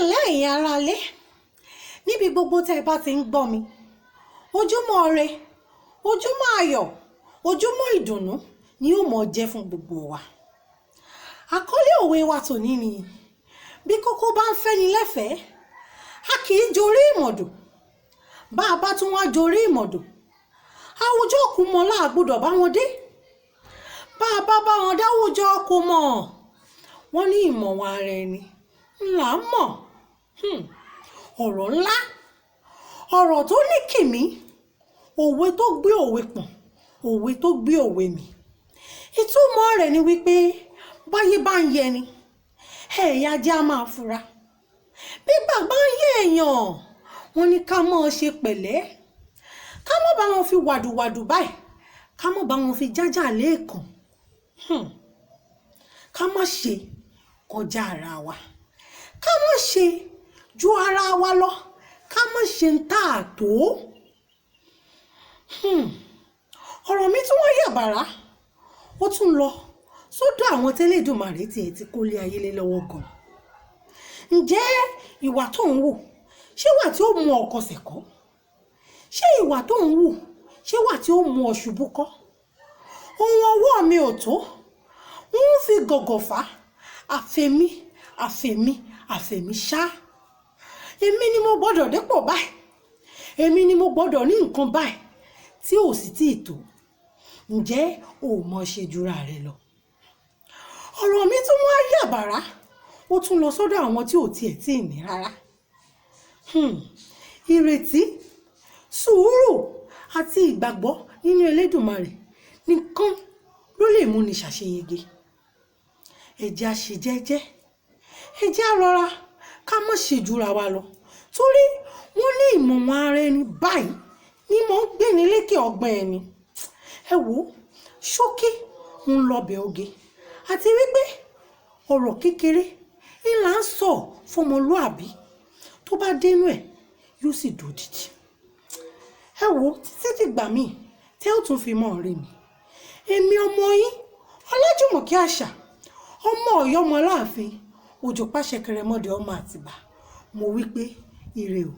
Ǹlẹ́ ẹ̀yin aráalé, níbi gbogbo tẹ́ ẹ bá ti ń gbọ́ mi, ojúmọ́ ire, ojúmọ́ ayọ̀, ojúmọ́ ìdùnnú ni yóò mọ̀ jẹ́ fún gbogbo wa. Àkọlé òwe wa tòní ni bí kókó bá ń fẹ́ni lẹ́fẹ̀ẹ́, a kì í jorí ìmọ̀dò. Bá a bá tún wá jorí ìmọ̀dò, àwùjọ kò mọ̀ láà gbọ́dọ̀ bá wọn dé. Bá a bá bá wọn dáwùjọ kò mọ̀, wọ́n ní ìmọ̀ wọn ara ẹni ńlá mọ̀. Ọ̀rọ̀ ńlá, ọ̀rọ̀ tó ní kìmí, òwe tó gbé òwe pọ̀n, òwe tó gbé òwe mì. Ìtumọ̀ rẹ̀ ni wípé báyé bá ń yẹni, ẹ̀yà ajá máa fura. Bí gbàgbọ́ ń yé èèyàn, wọ́n ní ká mọ́ ọ ṣe pẹ̀lẹ́, ká má bá wọn fi wàdùwàdù báyìí, ká má bá wọn fi jájà lẹ́ẹ̀kan. Ká má ṣe kọjá ara wa, ká má ṣe ju ara wa lọ, ká má ṣe ń tà tó. Ọ̀rọ̀ mi tún wá yàbàrá, ó tún lọ sọ́dọ̀ àwọn tẹ́lẹ̀dùmarè tí ẹ ti kó lé ayé lé lọ́wọ́ gan. Ǹjẹ́ ìwà tó ń wù, ṣé ìwà tí ó mú ọ kọsẹ̀ kọ́? Ṣé ìwà tó ń wù, ṣé ìwà tí ó mú ọ ṣubú kọ́? Ohun ọwọ́ mi ò tó, ń fi gọ̀gọ̀ fà, àfẹ̀mí, àfẹ̀mí, àfẹ̀mí ṣá. Èmi ni mo gbọ́dọ̀ dépò báyìí, èmi ni mo gbọ́dọ̀ ní nǹkan báyìí tí ò sì tíì tó. Ǹjẹ́ o ò mọ̀ ṣe jura rẹ lọ? Ọ̀rọ̀ mi tún wá yàbàrá, ó tún lọ sọ́dọ̀ àwọn tí ò tiẹ̀ tíì ní rárá. Ìrètí, sùúrù àti ìgbàgbọ́ nínú Elédùmarè nìkan ló lè mú ni ṣàṣeyege. Ẹ jẹ́ á ṣe jẹ́jẹ́, ẹ jẹ́ á rọra, ká má ṣe jura wa lọ, torí wọ́n ní ìmọ̀ wọn ara ẹni báyìí ni mò ń gbé ní lékè ọgbọ́n ẹni. Ẹ wò ó, ṣókí ń lọbẹ̀ oge, àti wípé ọ̀rọ̀ kékeré ń là ń sọ fọmọlúàbí, tó bá dénú ẹ̀ yóò sì dòdìdì. Ẹ wò ó, títí dìgbà míì tí ẹ ó tún fi mọ́ rí mi. Èmi ọmọ yín, Ọlájùmọ̀kẹ́ Àṣà, ọmọ Ọ̀yọ́ ọmọ Aláàfin, Òjòpá ṣẹ̀kẹ̀rẹ̀ mọ́dẹ ọmọ Àtìbà. Mo wí pé ire o.